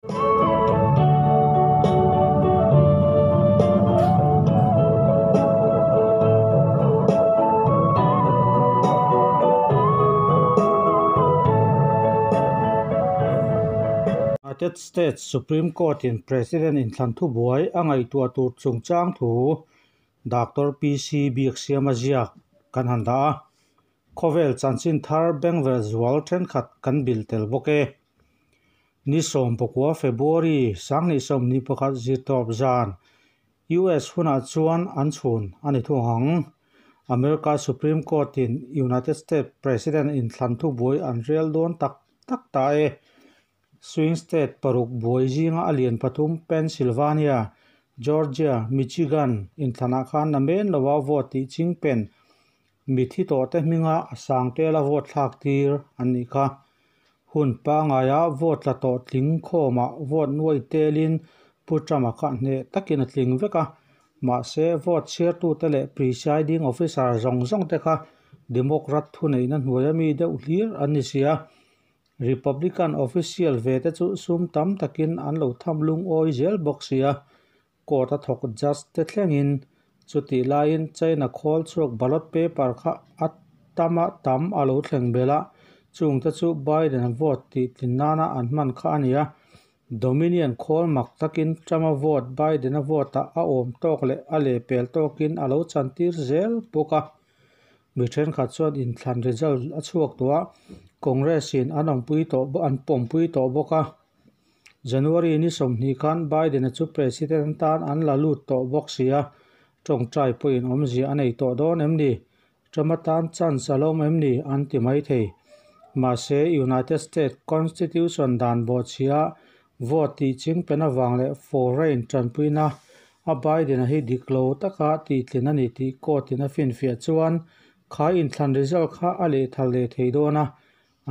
United States Supreme Court-in President inthlan thubuai a ngaihtuah tur chungchang thu Doctor PC Biaksiama ziak kan han dah a. Khawvel chanchin thar bengvel zual thenkhat kan bil tel bawk e. Ni 19 February 2021 zirtawp zan US hunah chuan an chhun a ni thung ang. America Supreme Court-in United States President inthlan thubuai an rel dawn tak tak ta e. Swing state paruk buai zinga a lian pathum Pennsylvania, Georgia, Michigan inthlanah khan namen lova vote tih chingpen mithi tawh te hminga a sang tela vote thlak tir an nih kha. Hun pangaia vote tla tawh tling khawmah vote nuai telin Pu Trump-a kha hneh takin a tling vek a. Mahse, vote chhiartute leh presiding officer zawng zawng te kha Democrat thuneihna hnuaia mi deuh hlir an ni si a. Republican official ve te chu sum tam takin an lo tham lungawi zel bawk si a. Court a thawk judge te thlengin chutih laiin China khawl chhuak ballot paper kha a tama tam a lo thleng belh a, chungte chu Biden vote tih tlin nana an hman kha a ni a. Dominion khawl mak takin Trump-a vote Biden-a vote-ah a awm tawk leh a lehpel tawkin a lo chantir zel bawk a. Mi thenkhat chuan inthlan result a chhuak tawh a, Congress-in an awmpui tawh an pawmpui tawh bawk a. January ni 20 khan Biden-a chu President atan an la lut tawh bawk si a, tawngtai pawhin awmzia a nei tawh dawn em ni? Trump atan chance a lawm em ni? An ti mai thei. Mahse, United States Constitution dan bawhchhia vote tih chingpen avang leh foreign tanpuina a Biden-a hi dik lo taka tihtlin a ni tih court-in a finfiah chuan kha inthlan result kha a lehthal leh thei dawn a,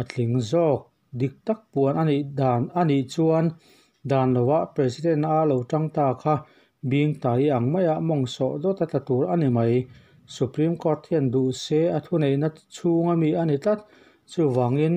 a tling zawk. Dik tak puan a nih dan a nih chuan dan lovah President a lo tang ta kha bing tai ang maia mawng sawh dawt a tla tur a ni mai. Supreme Court hian duh se a thuneihna chhunga mi a ni tlat. Chuvangin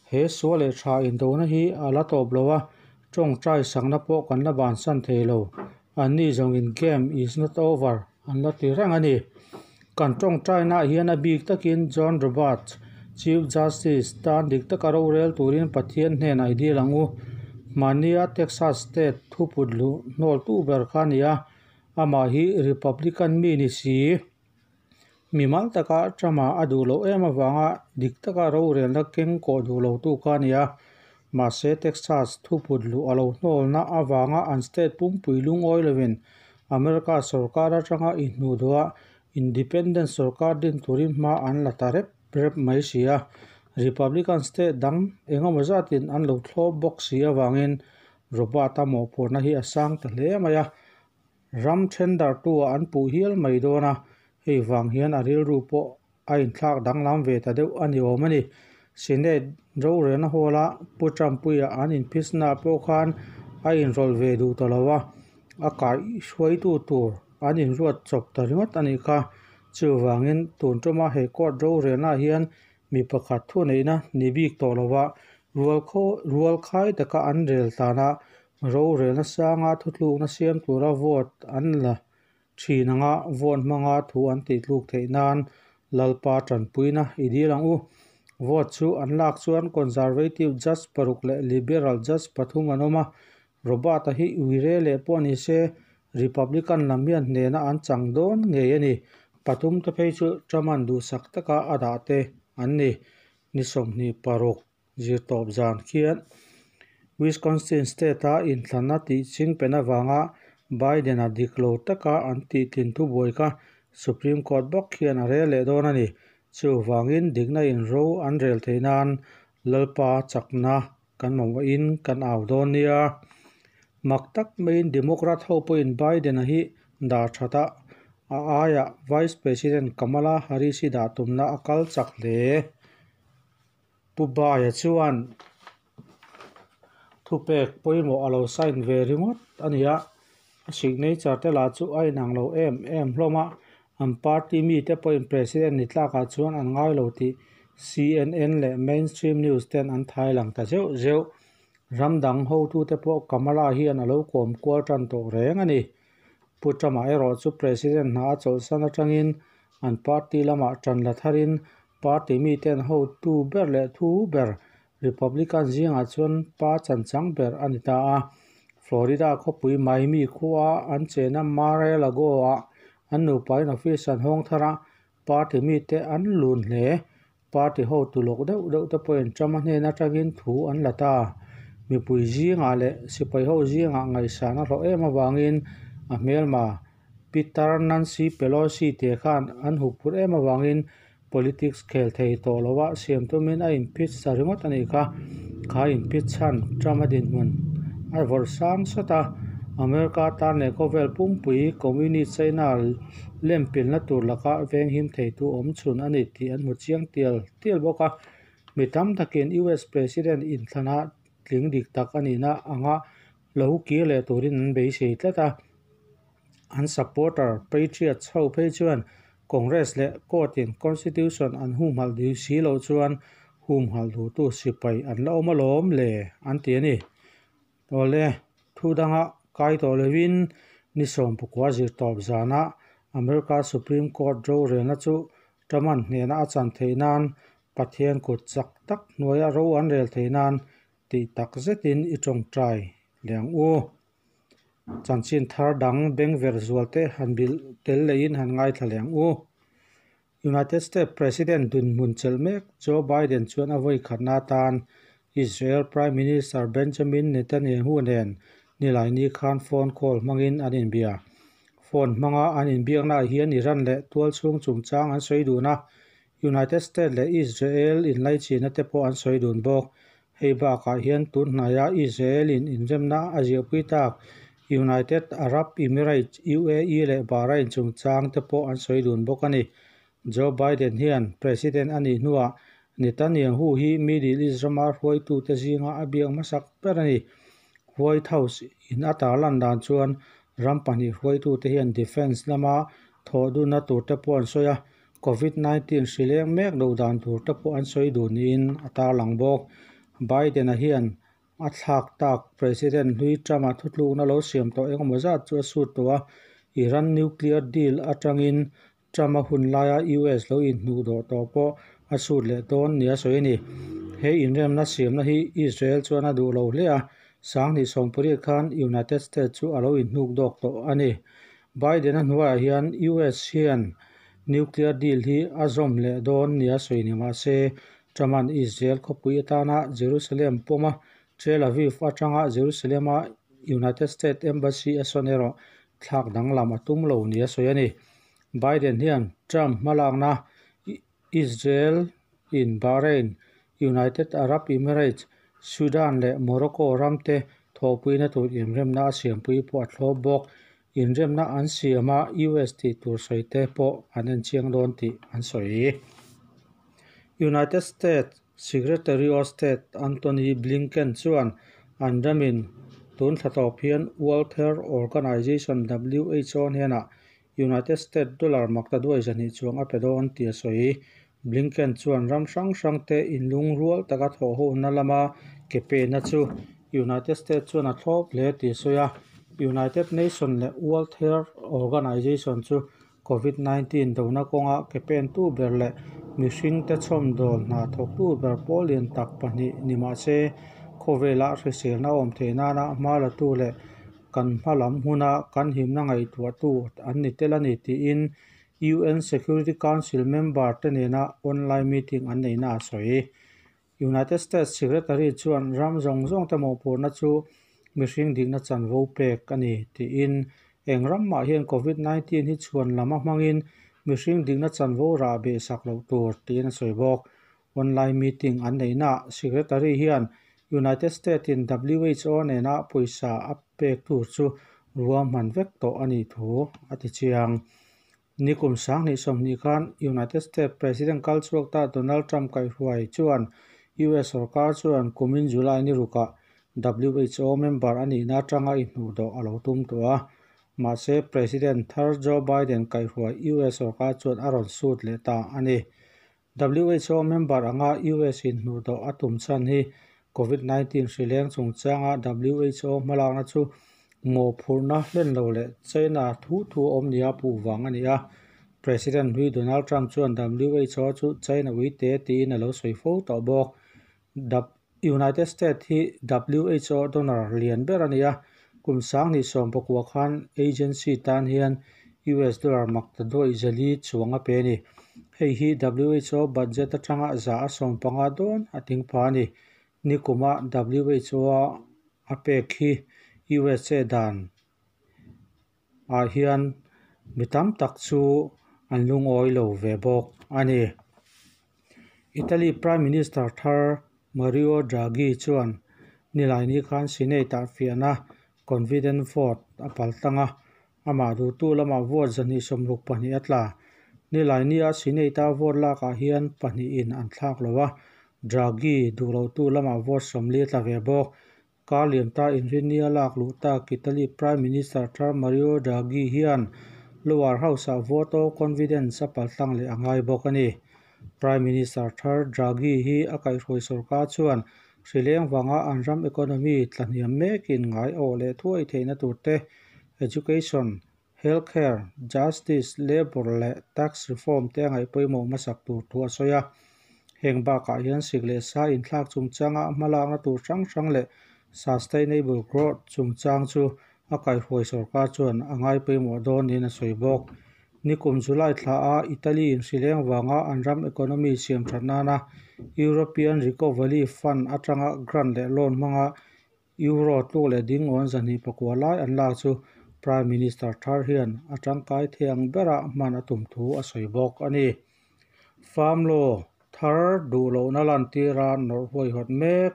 he sual leh tha indona hi a la tawp lo a, tawngtai sakna pawh kan la bansan thei lo. Anni zawngin game is not over an la ti reng a ni. Kan tawngtainaah hian a bik takin John Roberts, Chief Justice, tan dik taka rorel turin Pathian hnenah i dil ang u. Hmania Texas State thuput luh hnawltu ber kha a ni a, amah hi Republican mi ni si. Mimal taka Trump-a a duh loh em avanga dik taka rorelna keng kawh duh lotu kha a ni a. Mahse, Texas thuput luh a lo hnawlna avanga an state pumpui lungawi lovin America sorkar atanga inhnuhduah independent sorkar din turin hma an la ta rep rep mai si a. Republican state dang engemaw zatin an lo thlawp bawk si avangin Robert-a mawhphurhna hi a sang ta hle mai a. Ram thendartu-ah an puh hial mai dawn a, hei vang hian a rilru pawh a inthlak danglam ve ta deuh a ni awm a ni. Senate rorelna hall-a Pu Trump-puia an inphisnaah pawh khan a inrawlh ve duh ta lo a, a kaihhruaitu tur an inruat chawp ta ringawt a nih kha. Chuvangin tun tuma he court rorelnaah hian mi pakhat thuneihna ni bik tawh lova rualkhai taka an rel tana rorelna sanga thutlukna siam tura vote an la thin anga vote hmanga thu an tihtluk theih nan Lalpa tanpuina i dil ang u. Vote chu an lak chuan Conservative judge paruk leh Liberal judge pathum an awm a, Robert-a hi uire leh pawh ni se Republican lam hian hnehna an chang dawn ngei a ni. Pathum te phei chu Trump-a'n duhsak taka a dah te an ni. Ni 26 zirtawp zan khian Wisconsin state-a inthlanna tih chingpen avanga Biden-a dik lo taka an tihtlin thubuai kha Supreme Court bawk khian a rel leh dawn a ni. Chuvangin dikna inro an rel theih nan Lalpa chakna kan mamawhin kan au dawn nia. Mak tak maiin Democrat ho pawhin Biden-a hi dah that a, a aiah Vice President Kamala Harris hi dah tumna a kal chak hle. Pu Baia chuan thupek pawimawh a lo sign ve ringawt a ni a, a signature te lah chu a inang lo em em hlawm a, an party mite pawhin President ni tlakah chuan an ngai lo tih CNN leh mainstream news ten an thai lang ta zeuh zeuh. Ram dang hotute pawh Kamala hian a lo kawm kual tan tawh reng a ni. Pu Trump-a erawh chu President hna a chawlhsan atangin an party lamah tan la tharin party miten hotu ber leh thu ber Republican zingah chuan pa chanchang ber a ni ta a. Florida khawpui Miami khua an chena Mar-a-Lago-ah an nupain office an hawng thar a, party mite an lun hle. Party hotu lawk deuh deuh te pawhin Trump-a hnen atangin thu an la ta. Mipui zingah leh sipai ho zingah ngaihsan a hlawh em avangin a hmelma Peter Nancy Pelosi te khan an huphurh em avangin politics khel thei tawh loa siam tumin a inphit sa ringawt a nih kha. Kha inphit chhan Trump-a dinhmun a vawrh sang sawt a, America tan leh khawvel pumpui Communist China lem pilna tur laka venghim theitu awm chhun a ni tih an hmu chiang tial tial bawk a. Mi tam takin US President inthlana tling dik tak a nihna anga lo kir leh turin an beisei tlat a. An supporter Patriots ho phei chuan Congress leh Court-in Constitution an humhalh dih si loh chuan humhalh duhtu sipai an la awm alawm le an ti a ni. Awle, thu danga kai tawh lovin ni 19 zir tawp zana America Supreme Court rorelna chu Trump-a'n hnehna a chan theih nan Pathian kut chak tak hnuaia ro an rel theih nan tih tak zetin i tawngtai leh ang u. Chanchin thar dang bengver zual te han bilh tel lehin han ngaithla leh ang u. United States President dinhmun chelh mek Joe Biden chuan a vawi khatna atan Israel Prime Minister Benjamin Netanyahu nen Nilaini khan phone call hmangin an inbia. Phone hmanga an inbiaknaah hian Iran leh tualchhung chungchang an sawi dun a, United States leh Israel inlaichina te pawh an sawi dun bawk. Hei bakah hian tun hnaia Israel-in inremna a ziahpui tak United Arab Emirates, UAE, leh Bahrain chungchang te pawh an sawi dun bawk a ni. Joe Biden hian President a nih hnuah Netanyahu hi Middle East rama hruaitute zinga a biak hmasak ber a ni. White House in a tarlan dan chuan ram pahnih hruaitute hian defence lama thawh dunna tur te pawh an sawi a, Covid 19 hri leng mek loh dan tur te pawh an sawi dun niin a tarlang bawk. Biden-a hian a thlak tak President hlui Trump-a thutlukna lo siam tawh engemaw zat chu a sut tawh a, Iran nuclear deal atangin Trump-a hun laia US lo inhnuh dawh tawh pawh a sut leh dawn nia sawi a ni. He inremna siamna hi Israel chuan a duh lo hle a, 2018 khan United States chu a lo inhnuk dawk tawh a ni. Biden-a hnuaiah hian US hian nuclear deal hi a zawm leh dawn nia sawi ni mah se, Trump-a'n Israel khawpui atana Jerusalem pawma Tel Aviv atanga Jerusalem-a United States Embassy a sawn erawh thlak danglam a tum lo nia sawi a ni. Biden hian Trump hmalakna Israel in Bahrain, United Arab Emirates, Sudan leh Morocco ramte thawhpuina tur inremna a siampui pawh a thlawp bawk. Inremna an siam a, US tih tur sawi te pawh an enchiang dawn tih an sawi. United States Secretary of State Antony Blinken chuan an ramin tun thla tawp hian World Health Organization, WHO, hnenah United States dollar maktaduai 200 chuang a pe dawn tih a sawi. Blinken chuan ram hrang hrangte inlungrual taka thawhhona lama ke pehna chu United States chuan a thlawp hle tih a sawi a. United Nations leh World Health Organization chu Covid 19 dona kawnga ke pentu ber leh mihringte chhawmdawl hna thawktu ber pawl lian tak pahnih ni mah se, khawvela hriselna awm theih nana hma latu leh kan hma lam huna kan himna ngaihtuahtu an ni tel a ni tiin UN Security Council member te nena online meeting an neihna a sawi. United States Secretary chuan ram zawng zawng te mawhphurhna chu mihring dikna chanvo pek a ni tiin eng ram mah hian Covid 19 hi chhuan lam a hmangin mihring dikna chanvo rah beh sak loh tur tiin a sawi bawk. Online meeting an neihnaah Secretary hian United States in WHO nena pawisa a pek tur chu ruahman vek tawh a nih thu a ti chiang. Nikum 2020 khan United States President kal chhuak ta Donald Trump kaihhruai chuan US sorkar chuan kumin July ni rukah WHO member a nihna atanga inhnuh dawh a lo tum tawh a. Mahse President thar Joe Biden kaihhruai US sorkar chuan a rawn sut leh ta a ni. WHO member anga US inhnuh dawh a tum chhan hi Covid 19 hri leng chungchanga WHO hmalakna chu mawhphurhna hlen lo leh China thu thu awm nia puh vang a ni a. President hlui Donald Trump chuan WHO chu China uite tiin a lo sawi fo tawh bawk. United States hi WHO donor lian ber a ni a, kum 2019 khan agency tan hian US dollar 840 chuang a pe a ni. Hei hi WHO budget atanga 150% dawn a tling pha a ni. Nikuma WHO a pek hi USA dan ah hian mi tam tak chu an lungawi lo ve bawk a ni. Italy Prime Minister thar Mario Draghi chuan Nilaini khan Senate ah fiahna confident vote a paltlang a, amah duhtu lamah vote 262 a tla. Nilaini a Senate a vote lakah hian pahnihin an thlak lo a, Draghi duhlotu lamah vote 40 a tla ve bawk. Kar liam ta inrinni a lak luh tak Italy Prime Minister thar Mario Draghi hian lower house ah vote of confidence a paltlang leh a ngai bawk a ni. Prime Minister thar Draghi hi a kaihhruai sarkar chuan hri leng wanga an ram economy tlahniam mekin ngai awh leh thuai theihna turte education, healthcare, justice, labor leh tax reform te a ngaih pawimawh hmasak tur thu a sawi a. Heng bakah hian sik leh sa inthlak chungchanga hmalakna tur hrang hrang leh sustainable growth chungchang chu a kaihhruai sarkar chuan a ngai pawimawh dawn niin a sawi bawk. Nikum July thla a Italy in hri leng wanga an ram economy siam that nana European Recovery Fund atanga grant leh loan hmanga euro tluk leh ding awn 209 lai an lak chu Prime Minister thar hian a tangkai thei ang bera hman a tum thu a sawi bawk a ni. Farm law thar duh lohna lan tira nawrh huaihawt mek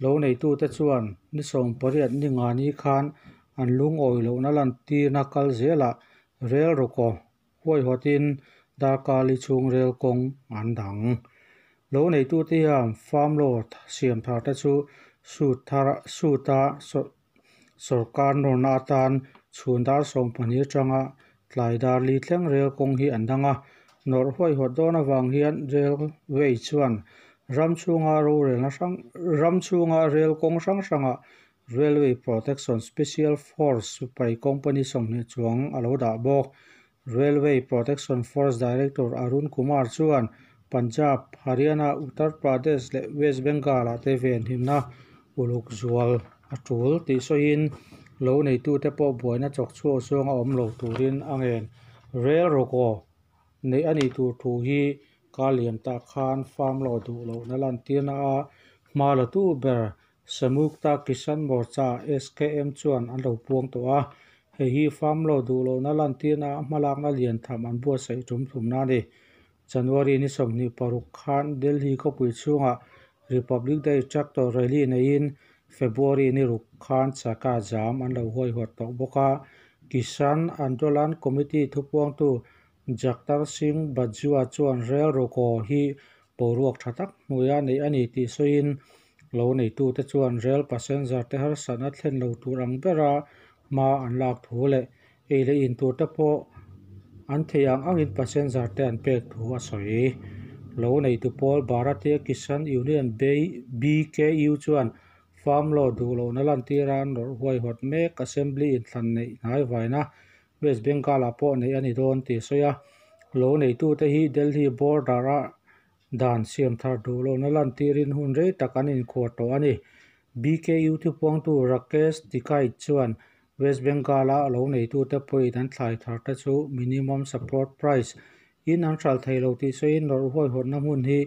lo neitute chuan ni 18 ni nga ni khan an lungawi lohna lan tirna kal zelah rel rukaw huaihawtin darkar li chhung rel kawng an dang. Lo neitute hian farm law siam thar te chu suta sorkar nawrna atan chhun dar 12 atanga tlai dar li thleng rel kawng hi an dang a. Nawrh huaihawt dawn awang hian railway chuan ram chhunga rel kawng hrang hranga Railway Protection Special Force sipai company 20 chuang a lo dah bawk. Railway Protection Force Director Arun Kumar chuan Punjab, Haryana, Uttar Pradesh leh West Bengal ah te ven himna uluk zual a tul tih sawiin lo neitute pawh buaina chawk chhuak zawnga awm lo turin a ngen. Rail rukaw neih a nih tur thu hi kar liam ta khan farm law duh lohna lan tirna a hma la tu ber Samyukta Kisan Morcha SKM chuan an lo puang tawh a. Hei hi farm law duh lohna lan tirna a hmalakna lian tham an buatsaih tum thumna a ni. January ni 26 khan Delhi khawpui chhungah Republic Day tractor rally neiin February ni 6 khan chakka jam an lo huaihawt tawh bawk a. Kisan Andolan Committee thupuangtu Jagtar Singh Bajwa chuan rel rukaw hi boruak tha tak hnuaia neih a ni tih sawiin lo neitute chuan rail passenger te harsatna thlen lo tur ang bera hma an lak thu leh ei leh in tur te pawh an thei ang angin passenger te an pek thu a sawi. Lo neitu pawl Bharatiya Kisan Union BKU chuan farm law duh lohna lan tira nawrh huaihawt mek assembly inthlan neih hnai vaina West Bengal ah pawh neih a ni dawn tih a sawi a. Lo neitute hi Delhi border a dan siam thar duh lohna lan tirin hun rei tak an inkhuar tawh a ni. BKU thupuangtu Rakesh Tikait chuan West Bengal a lo neitute pawhin an thlai thar te chu minimum support price in an hral thei lo tih sawiin nawrh huaihawtna hmun hi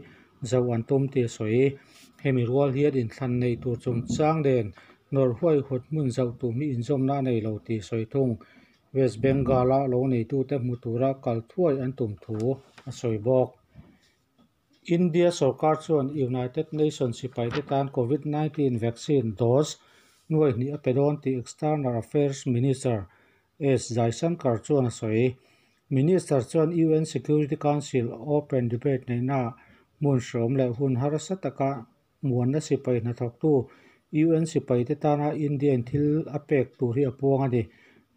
zo an tum tih a sawi. Hemi rual hian inthlan nei tur chungchang nen nawrh huaihawt hmun zauh tum hi inzawmna a nei lo tih sawi thung. West Bengal a lo neitute hmu tura kal thuai an tum thu a sawi bawk. India sarkar chuan United Nations sipai te tan COVID-19 vaccine dose 2,000 a pe dawn tih External Affairs Minister S Jaishankar chuan a sawi. Minister chuan UN Security Council Open Debate neihna hmun hrawm leh hun harsa taka muanna sipai hnathawktu UN sipai te tana Indian thil a pek tur hi a puang a ni.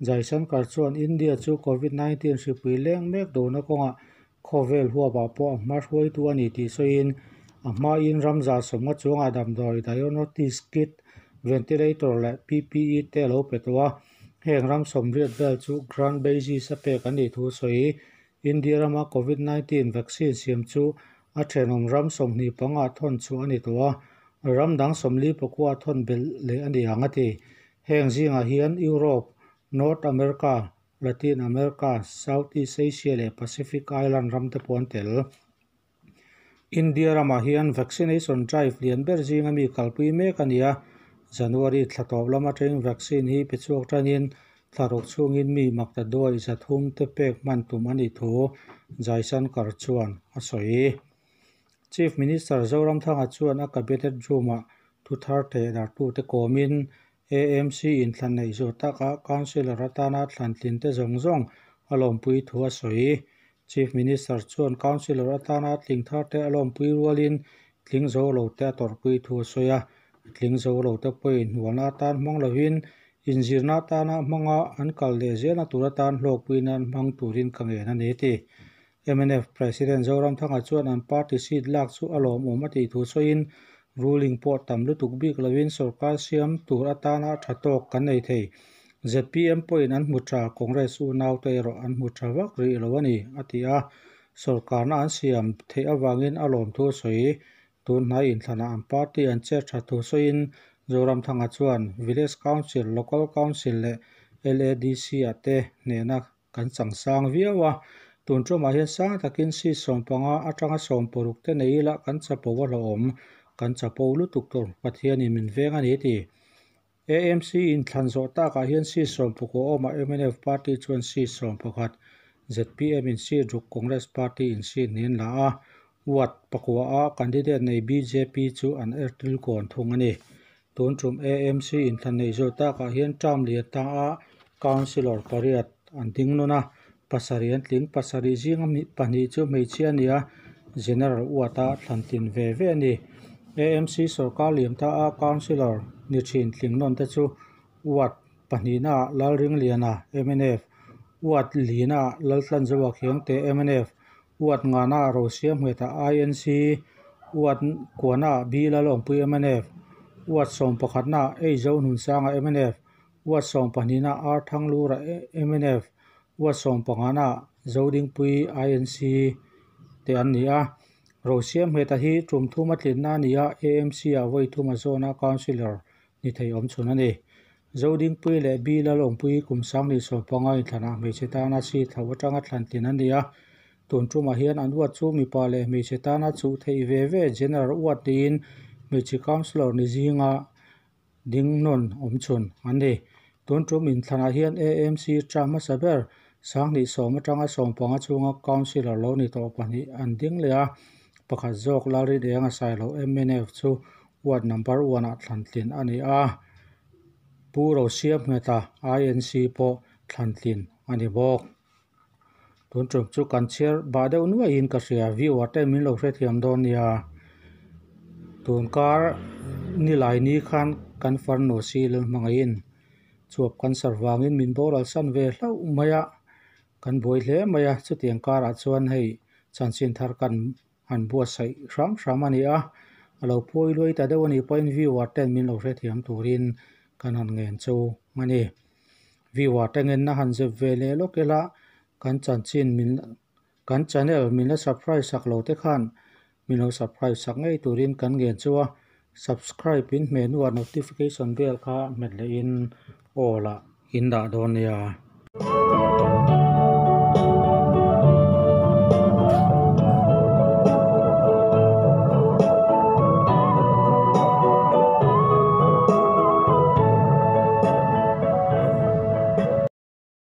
Jaishankar chuan India chu COVID-19 hripui leng mek dona kawnga khawvel huapah pawh a hma hruaitu a ni tih sawiin A hmain ram 150 chuangah damdawi diagnostics kit, ventilator leh PPE te a lo pe tawh a. Heng ram 80 vel chu grant basis a pek an nih thu sawi. India rama Covid 19 vaccine siam chu a thenawm ram 25 ah thawn chhuah a ni tawh a, ram dang 49 ah thawn belh leh a ni ang a ti. Heng zingah hian Europe, North America, Latin America, Southeast Asia leh Pacific Island ram te pawh an tel. India ramah hian vaccination drive lian ber zinga mi kalpui mek a ni a, January thla tawp lam atangin vaccine hi pe chhuak tanin thla ruk chhungin mi maktaduai 300 te pek hman tum a nih thu Jaishankar chuan a sawi. Chief Minister Zoramthanga chuan a cabinet room-ah thu thar theh darhtute kawmin AMC inthlan neih zawh takah Councillor atana thlantlin te zawng zawng a lawmpui thu a sawi. Chief Minister chuan Councillor atana tling thar te a lawmpui rualin tling zo lo te a tawrhpui thu a sawi a. Tling zo lo te pawhin hnualna atan hmang lovin inzirna atana hmanga an kal leh zelna tur atan hlawkpui nan hmang turin ka ngen a ni a ti. Mnf President Zoramthanga chuan an party seat lak chu a lawmawm a tih thu sawiin ruling pawh tam lutuk bik lovin sorkar siam tur atana tha tawk kan nei thei. ZPM pawhin an hmu tha, Congress unaute erawh an hmu tha vak rih lo a ni, a ti a. Sorkarna an siam theih avangin a lawm thu a sawi. Tun hnai inthlanah an party an chet tha thu sawiin Zoramthanga chuan Village Council, Local Council leh LADC ah te hnehna kan chang sang viau a. Tun tumah hian sang takin seat 15 atanga 16 te nei ila kan chapo a hlauhawm. Kan chapo lutuk tur Pathianin min veng a ni ti. AMC inthlan zawh takah hian seat 19 awmah mnf party chuan seat 11, ZPM in seat 6, Congress party in seat hnih an la a. Ward pakua a candidate nei BJP chu an ertil kawn thung a ni. Tun tum AMC inthlan neih zawh takah hian term lian ta a councillor pariat an ding nawn a, pasarih an tling. Pasarih zinga pahnih chu hmeichhia a ni a, General ward a thlantlin ve ve a ni. AMC sorkar liam ta a councillor ni thin tling nawn te chu ward pahnihnaah Lalringliana, mnf, ward linaah Laltlanzoa Khiangte, mnf, ward nganaah Rosiamnghetah INC, ward kuanaah B Lalawmpui, mnf, ward 11naah Eizo Hnunsanga, mnf, ward 12naah R Thanglura, mnf, ward 15naah Zodingpui, INC te an ni a. Rosiamngheta hi tum thum a tlinna a ni a, AMC ah vawi thum a zawna councillor ni thei awm chhun a ni. Zodingpui leh B Lalawmpui kum 2015 inthlanah hmeichhe tana seat hlo atanga thlantlin an ni a. Tun tumah hian an ward chu mipa leh hmeichhe tana chuh theih ve ve general ward niin hmeichhe councillor ni zinga ding nawn awm chhun an ni. Tun tum inthlanah hian AMC term hmasa ber 2010 atanga 15 chhunga councillor lo ni tawh pahnih an ding leh a. Pakhat zawk Lalrinenga Sailo, mnf chu ward number 1 ah thlantlin a ni a. Pu Rosiamnghetah INC pawh thlantlin a ni bawk. Tun tum chu kan chhiar bah deuh nuaiin ka hria, viewer te min lo hrethiam dawn nia. Tun kar nilai ni khan kan farnu si Lalhmangaihin chuap cancer vangin min boral san ve hlauh mai a, kan buai hle mai a. Chutiang karah chuan hei chanchin thar kan han buatsaih hram hram a ni a. A lo phawi luai ta deuh a nih pawhin viewer ten min lo hrethiam turin kan han ngen chu a ni. Viewer te ngenna han zep ve leh lawk ila, kan chanchin min kan channel min la subscribe sak lo te khan min lo subscribe sak ngei turin kan ngen chu a. Subscribe in hmeh hnuah notification bell kha hmet lehin all ah in dah dawn nia.